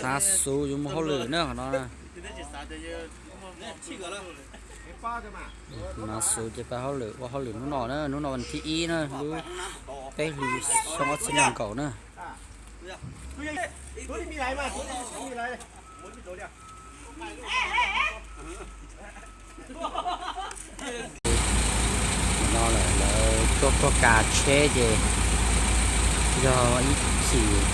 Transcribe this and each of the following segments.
Hnav xuv yuav mus hauj lwm na qhov no na. Hnav xuv ces pais hauj lwm, ua hauj lwm hnub no na, hnub no vas thib ib na, lub peb hlis xyoo ob txhiab nees nkaum na. No lawm lawv tuaj kuaj kas tsheb ces yog ib chim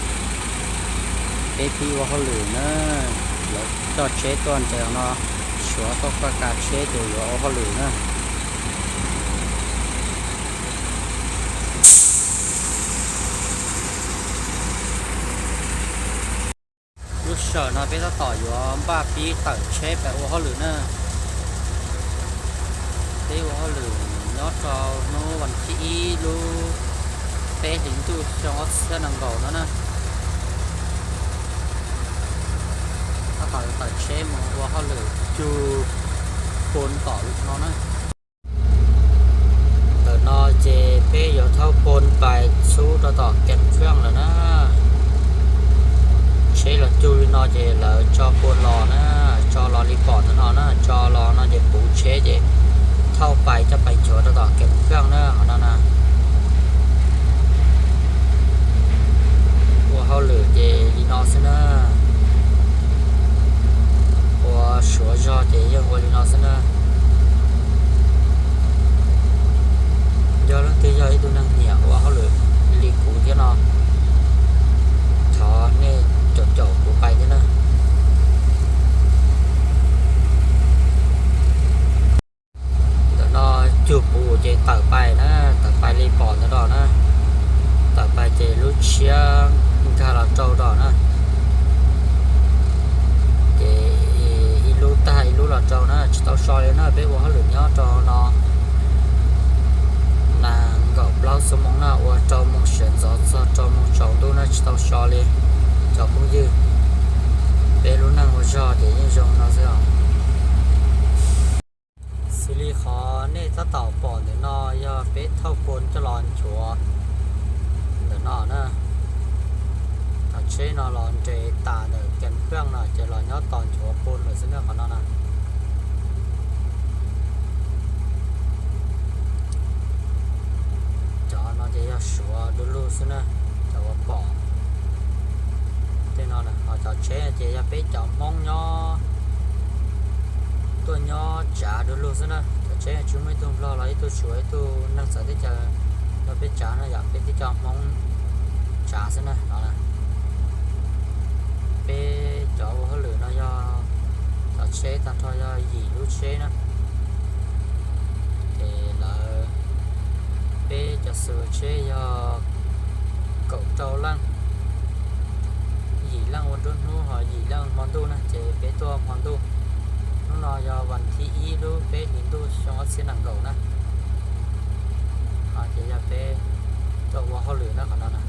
peb pib ua hauj lwm na, lawv coj tsheb tuaj nres no, suav tuaj kuaj kas tsheb ces yuav ua hauj lwm na. Lub sij hawm no peb tab tom yuav npaj pib tawm tsheb pais ua hauj lwm na. Peb ua hauj lwm nyob rau hnub vas thib ib lub peb hlis ntuj xyoo ob txhiab nees nkaum no na. Tab tom yuav tawm tsheb mus ua hauj lwm cug pon tom lub no na. Ntawm no ces peb yuav thauj pon pais txhub rau tom kev khaj lawm na. Tsheb los cug li no ces lawv tso pon los na, tso los li pom ntawm no na, tso los no ces puv tsheb ces thauj pais coj pais nchuav rau tom kev khaj na, qhov no na. Ua hauj lwm ces li no xwb na. Ua suav zog ces yeej ua li no xwb na. Yog leej twg yog ib tug neeg nyiam ua hauj lwm li kuv thiab no, thov nej caum caum kuv pais thiab na. Ntawm no cug puv ces tawm pais na, tawm pais li pom ntawm no na. Tawm pais ces lub tshiab nkag los rau no na. Ces ib lub tag ib lub los rau na, tsis tau so li na, peb ua hauj lwm nyob rau no nees nkaum plaub xuab moos na, ua rau moos sawv ntxov txog rau moos tsaus ntuj na, tsis tau so li cov phooj ywg. Peb lub neej ua zog ces yeej zoo no xwb os. Xws li qhov nej tab tom pom ntawm no yog peb thauj pon coj los nchuav ntawm no na. Cov tsheb no los nres tas ntawm kev khaj no ces los nyob tos nchuav pon lawm xwb na qhov no na. Cov no ces yog suav du lug xwb na, cov uas pom tej no na. Ho cov tsheb ces yog peb cov Hmoob nyob, tuaj nyob tsav du lug xwb na. Cov tsheb tsis muaj ib tug Nplog los ib tug suav ib tug neeg txawv teb chaws nrog peb tsav no, yog peb tib co Hmoob tsav xwb na no. Peb cov ua hauj lwm no yog cov tsheb tag nrho yog yim lub tsheb na. Ces lawv, peb cov xwm tsheb yog kaum rau leej, yim leej ua nruab hnub ho yim leej hmo ntuj na, ces peb tuaj hmo ntuj. Hnub no yog vas thib ib lub peb hlis ntuj xyoo ob txhiab nees nkaum na. Ces yog peb tuaj ua hauj lwm na qhov no na.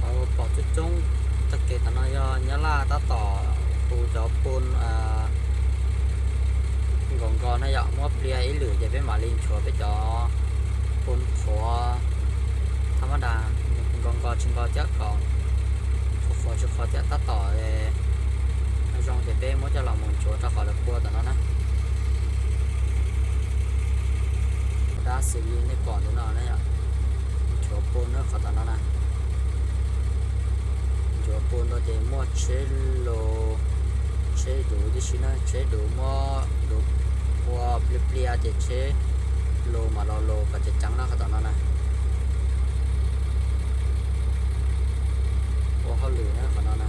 Qhov pom coob coob tag kev tom no yog Nyab Laj tab tom hu cov pon nkaus nkos na yom, muab plia ib lwm ces peb mam li nchuav peb cov pon qhuav thab mab das, nkaus nkos tsis nkos thiab, kom qhuav tsis qhuav thiab, tab tom zoo ces peb muab coj los mus nchuav rau qhov lawv pua tom no na. Dab xws li nej pom ntawm no na yom, nchuav pon na qhov tom no na. Nchuav pon ntawd ces muaj tsheb los, tsheb duv tib si na, tsheb duv muab duv ua plia plia ces tsheb los mam los los kom ceev ceev na qhov tom no na. Ua hauj lwm na qhov no na.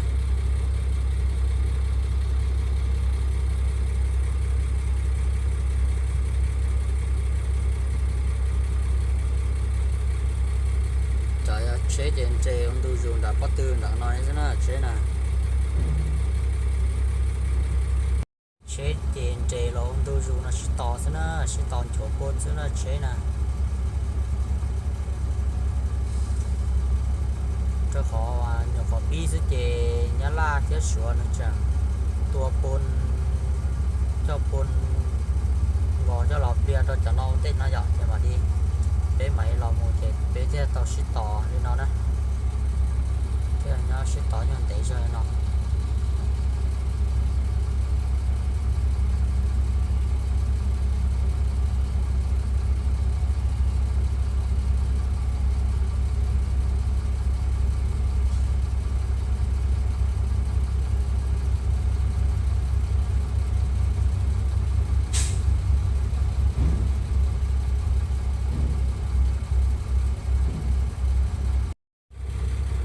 Cov tsheb ces nres ua ntu zus nram pob tw nram no xwb na tsheb na. Tsheb ces nres los ua ntu zus no sib tos xwb na, sib tos nchuav pon xwb na tsheb na. Rau qhov nyuam qhuav pib xwb ces Nyab Laj thiab Suav nws tseem tua pon, coj pon Rau cov no ua ntej no yom, ces mam li peb mam li los mus ces peb thiaj tau sib tos li no na. Thiaj nyob sib tos nyob ntev zog li no.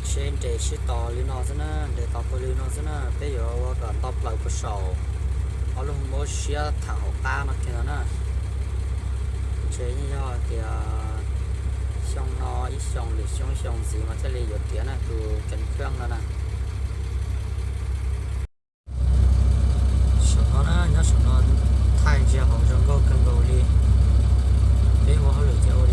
Seb nres sib tos li no xwb na, nres tos pawg lw no xwb na, peb yuav ua kom nto plaws puag saum ob lub hoob siab tham hauv qab no kiag no na. Ntshe yeej yog tias xyoo no ib xyoos lwm xyoo ib xyoos ntxiv mas thiaj li yuav tiav na tus kev khab no na. Saum no na, nyob saum no thaij ntsia hauv zoo nkauj kawg nkaus li. Peb ua hauj lwm ces ua